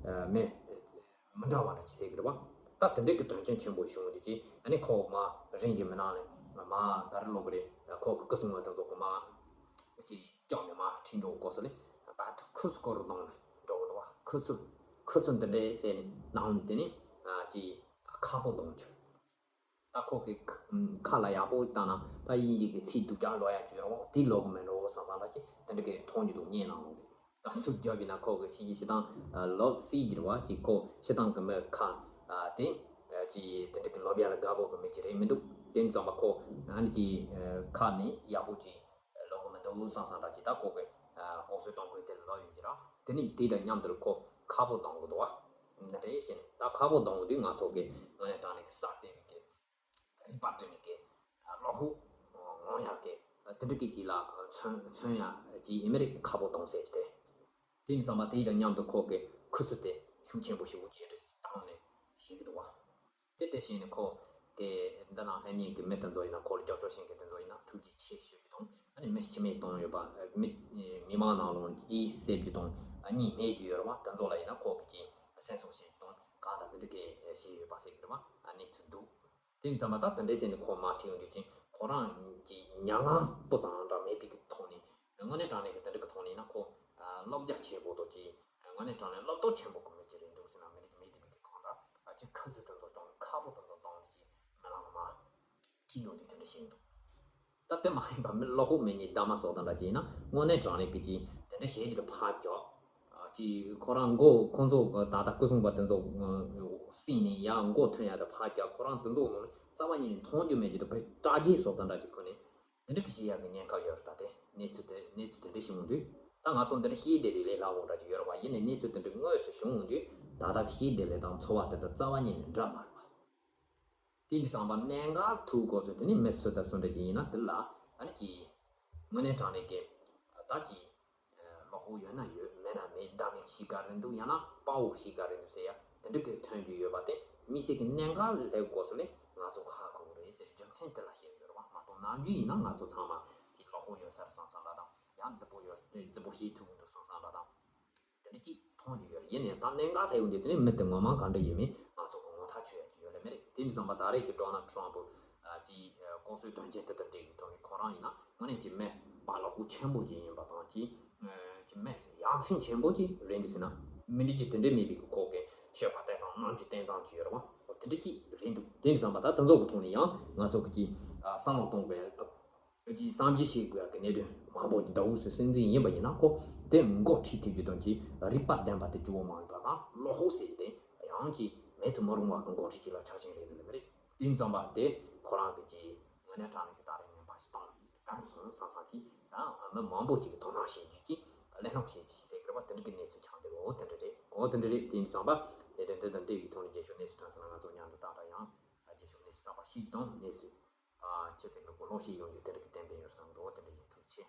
མི་མི་འདྲ་བ་འདྲ་ཅིག་ཟེར་གི་རེད་བ། ད་དེ་འདྲའི་གི་དོན་རྐྱེན་ཆེན་པོ་བྱུང་དུས་ཅིག་ཨ་ནི་ཁོ་མ་རིང་གི་མི་ནང་ནས་མ་ག་རེ་ལབ་དགོས་རེད། ཁོ་གི་སྐུ་སྲུང་བ་དེ་ཚོ་གི་མ་ཅིག་བཅག་ནས་མར་ཁྲིད་འགྲོ་དགོས་ས་ལས་བར་དུ་ཁུ་ཚུར་སྐོར་གནང་ནས་འགྲོ་གི་འདུག་བ། ཁུ་ཚུར་ཁུ་ཚུར་འདི་འདྲས་ཟེར་ནས་གནང་ནས་དེ་ནས་ཅིག་ཁག་པོ་གཏོང་རྒྱུ། ད་ཁོ་གི་ཁ་ཁ་ལ་ཡག་པོ་བཏང་ན་ད་དབྱིན་ཇི་གི་ཚིག་སྡུག་ཅག་ཀློག་ཡག་བྱོས་རོགས། དེ་ཀློག་གི་མེད་འགྲོ་བསམ་བསམ་ལ་ཅིག་དེ་འདྲ་གི་མཐོང་རྒྱུ་འདུག་བརྙན་ནང་ལོགས་དེ། ད་སུ་རྒྱབ་ཡིན་ན་ཁོ་གི་ཤེས་ཀྱི་ཤེས་སྟངས་ལོབས་སྲིད་ཀྱི་རེད་བ། ཅིག་ཁོ་ཤེས་སྟངས་གི་མི་ཁ་དེ་ཅིག་དེ་འདྲ་གི་ལོབས་ཡག་ལ་དགའ་པོ་གི་མི་ཅིག་རེད་མི་འདུག་དེ་ཙམ་པ་ཁོ་ཨ་ནི་ཅིག་ཁ་ནས་ཡག་པོ་ཅིག་ལོབས་གི་མི་འདུག་བསམ་བསམ་འདྲ་ཅིག་ད་ཁོ་གི་ལྐོག་གསོད་གཏོང་མཁན་དེ་ལ་ལོབས་ཡོད་ཀྱི་ར། དེ་ནི་དེ་དང་མཉམ་དུ་ཁོ་ཁ་ཕོ་གཏོང་གི་འདུག་བ། འདི་འདྲ་བྱས་ནས་ད་ཁ་ཕོ་གཏོང་གི་དུས་ང་ཚོ་གི་དངོས་གནས་དྲང་གནས་ཀྱི་ས་ལྟེ་བའི་གི་རིག་པ་སྒྲིམ་མཁན་གྱི་བློ་ཁོག་ངོམ་ཡག་གི་དེ་འདྲ་གི་ཞིག་ལ་མཚོན་མཚོན་ཡག་ཅིག་ཡིན་མི་རེད། ཁ་ཕོ་གཏོང་ཟེར་གྱི་དེ། དེ་ཡིན་ཙང་མ་དེ་དང་མཉམ་དུ་ཁོ་གི་ཁུ་ཚུར་དེ་ཤུགས་ཆེན་པོ་ཞེ་པོ་ཅིག་རེ་བཏང་ནས་བྱེད་ཀྱི་འདུག་བ། དེ་དེ་བྱས་ནས་ཁོ་གི་འདི་ནང་ལྷན་ཉིན་གྱི་མི་དེ་ཚོ་ཡིན་ན་ཁོ་ལ་རྒྱབ་སྐྱོར་བྱེད་མཁན་དེ་ཚོ་ཡིན་ན་ཐུགས་རྗེ་ཆེ་ཞུ་རྒྱུ་དང་། ཨ་ནི་མི་ཁྱི་མིག་གཏོང་ཡོད་པ། མི་མི་མང་ནང་ལོགས་ཀྱིས་བསད་རྒྱུ་དང་། ཨ་གཉིད་སྨན་རྒྱུ་ཡོད་རེད་བ། དེ་ཚོ་ལ་ཡིན་ན་ཁོ་གི་ཅིག་སེམས་གསོ་བྱེད་རྒྱུ་དང་གང་དང་དེ་འདྲ་གི་བྱས་ཡོད་པ་ཟེར་གི་རེད་བ། ཨ་གནས་ཚུལ་འདུག་དེ་ཡིན་ཙང་མ་ད་དེ་འདྲའི་ཟེར་ནས་ཁོ་མར་ཁྲིད་ཡོང་དུས་ཅིག་ཁོ་རང་གི་མྱ་ངན་སྤུ་ཙམ་འདྲ་མེད་པའི་གི་ཐོག་ནས། དངོས་གནས་དྲང་གནས་ཀྱི་དེ་འདྲ་གི་ཐོག་ནས་ཡིན་ན་ཁོ་བསླབ་བྱ་ཆེན་པོ་དང་ཅིག་དངོས་གནས་དྲང་གནས་བློ་དོགས་ཆེན་པོ་གི་མི་ཅིག་རེད་འདུག་ཟེར་ན་མི་རིགས་མེད་དེ་མི་གི་གང་འདྲ་ཨ་ཅིག་ཁུ་ཚུར་དེ་ཚོ་གཏོང་ནས་ཁ་ཕོ་དེ་ཚོ་གཏོང་ནས་ཅིག་མི་ལང་མ་ཁྲིད་ཡོང་དུས་དེ་འདྲ་བྱས་འདུག་ད་དེ་མ་ཡིན་པ་མི་བློ་ཁོག་མེད་མཁན་འདམ་མ་སོགས་དང་འདྲ་ཅིག་ཡིན་ན་དངོས་གནས་དྲང་གནས་ཀྱི་ཅིག་དེ་འདྲ་བྱས་ཀྱི་རེད་ཕར་རྒྱག་ཅིག་ཁོ་རང་མགོ་ཁོང་ཚོ་ད་ལྟ་སྐུ་སྲུང་པ་དེ་ཚོ་བསྲིངས་ནས་ཡར་མགོ་ཐོན་ཡག་དེ་ཕར་རྒྱག་ཁོ་རང་དེ་ཚོ་རྩ་བ་ཉིད་ནས་མཐོང་རྒྱུ་མེད་ཀྱི་འདུག་བའི་སྐྲག་རྗེས་སོགས་དང་འདྲ་ཅིག་ཁོ་ནས། དེ་འདྲ་གི་བཤད་ཡག་གི་ཉེན་ཁ་ཡོད་རེད། ད་དེ་གནས་ཚུལ་དེ་གནས་ཚུལ་དེ་འདྲ་བྱུང་དུས་ད་ང་ཚོ་འདི་འདྲ་བཤད་བསྡད་དུས་ལས་སླ་བོ་འདྲ་ཅིག་ཡོད་རེད་བ། ཡིན་ནའི་གནས་ཚུལ་དེ་འདྲ་དངོས་སུ་བྱུང་ཡོང་དུས་ད་ལྟ་བཤད་བསྡད་ལས་དང་ཚོར་བ་དེ་དང་རྩ་བ་ཉིད་ནས་འདྲ་མ་རེད་བ། དེ་འདྲ་བསམ་པ་གནད་འགག་ཐུག་དགོས་ཚུལ་དེ་ནི་མི་སུ་དང་སུ་འདྲ་ཅིག་ཡིན་ན་དེ་ལ་ཨ་ནི་ཅིག་དངོས་གནས་དྲང་གནས་ཀྱི་ད་ཀྱི་བློ་ཁོག་ཡོད་ན་ཡོད། མེད་ན་མེད། དགྲ་མེད་ཤི་ག་རེ་འདུག་ཡང་ན་དཔའ་བོ་ཤི་ག་རེ་འདུག་ཟེར་ཡ་དེ་འདྲ་གི་ཐོན་རྒྱུ་ཡོད་པ་དེ་དམིགས་བསལ་གྱི་གནད་འགག་སླེབས་དགོས་སོ་ལས་ང་ཚོ་ཁག་ཁུར་རེད་ཟེར་རྒྱུ་མཚན་དེ་ལ་བཤད་ཡོད་རེད་བ། མ་གཏོགས་ནམ་རྒྱུན་ཡིན་ན་ང་ཚོ་ཚང་མ་ཅིག་བློ་ཁོག་ཡོད་ས་རེད་བསམ་བསམ་ལ་དང་། ཡང་རྫིག་པོ་ཡོད་རྫིག་པོ་བཤད་ཐུབ་ཀྱི་འདུག་བསམ་བསམ་ལ་དང་། དེ་འདྲ་ཅིག་མཐོང་རྒྱུ་ཡོད་རེད། ཡིན་ནའི་ད་གནད་འགག་ལྷག་ཡོང་དུས་དེ་ནས་མི་དེ་ངོ་མ་ག་འདྲ་ཡོད་མེད་ང་ཚོ་གི་ངོ་ཐག་ཆོད་ཡ་ཅིག་ཡོད་ལེ་མེད་རེད། དེ་འདྲ་ཙམ་པ་ད་རེས་ཀྱི་ཌོ་ནལ་ཊམ་པ་ཅིག་ལྐོག་གསོད་དོན་རྐྱེན་དེ་ལྟར་འདྲ་གི་ཐོག་ནས་ཁོ་རང་ཡིན་ན་དངོས་གནས་ཀྱི་མི་དཔའ་བློ་ཁོག་ཆེན་པོ་ཅིག་ཡིན་པ་དང་ཅིག་ཅིག་མི་ཡ་མཚན་ཆེན་པོ་ཅིག་རེད་འདུག་ཟེར་ན་མི་འགྲིག་ཅིག་དེ་འདྲ་མེད་པའི་གི་ཁོག་གི་སྤྱོད་པ་བསྟན་སྟངས་རྣམ་འགྱུར་བསྟན་སྟངས་ཅིག་ཡོད་རེད་བ། དེ་འདྲ་ཅིག་རེད་འདུག་དེ་འདྲ་ཙམ་པ་ད་དེ་ཚོ་གི་ཐོག་ནས་ཡང་ང་ཚོ་གི་ཅིག་བསམ་བློ་གཏོང་དགོས་ཡ། ཀྱི་བསམ་གཞིག་བྱེད་དགོས་ཡག་གི་གནད་དོན་མང་པོ་ཞིག་འདྲ་བོ་ཞིག་སྲིད་འཛིན་ཡིན་པ་ཡིན་ན་ཁོ་དེ་མགོ་ཁྲིད་ཐེབས་རྒྱུ་དང་གཅིག་རིག་པ་ལྡན་པ་དེ་གཙོ་བོ་མ་ཡིན་པ་དང་བློ་ཁོག་ཟེར་རྒྱུ་དེ་ཡང་གཅིག་མེད་དུ་མི་རུང་བ་གི་འགོ་ཁྲིད་ཅིག་ལ་ཆགས་ཀྱིན་རེད་འདུག་ལབ་པ་རེད། དེ་ཙམ་པ་དེ་ཁོ་རང་གི་གཅིག་དངོས་གནས་དྲང་གནས་ཀྱི་ད་རེས་ངན་པ་ཞིག་བཏང་བཏང་སོང་བསམ་བསམ་གྱིས་ད་མི་མང་པོ་ཅིག་གི་དོ་སྣང་བྱེད་རྒྱུ་ཅིག་གླེང་སློང་བྱེད་རྒྱུ་ཟེར་གི་རེད་པ། དེ་འདྲ་གི་གནས་ཚུལ་ཆགས་འདུག་འོ་དེ་འདྲ་རེད། འོ་དེ་འདྲ་རེད། དེ་ཙམ་པ་དེ་དོན་དེ་དང་འབྲེལ་བའི་ཐོག་ནས་རྒྱལ་ཤོག་གནས་ཚུལ་ཐོན་སོང་ན་ང་ཚོ་མཉམ་དུ་ཏག་ཏག་ཡང་རྒྱལ་ཤོག་གནས་ཚུལ་གསར་པ་ཤེས་རྒྱུ་དང་གནས་ཚུལ། ཨ། ཅི་ཟེར་གི་གོ་ལོག་ཤེས་ཡོང་རྒྱུ་དེ་འདྲ་གི་གཏན་འབེབས་ཡོད་བསམ་འདུག་དེ་འདྲ་ཡིན། ཐུགས་རྗེ་ཆེ།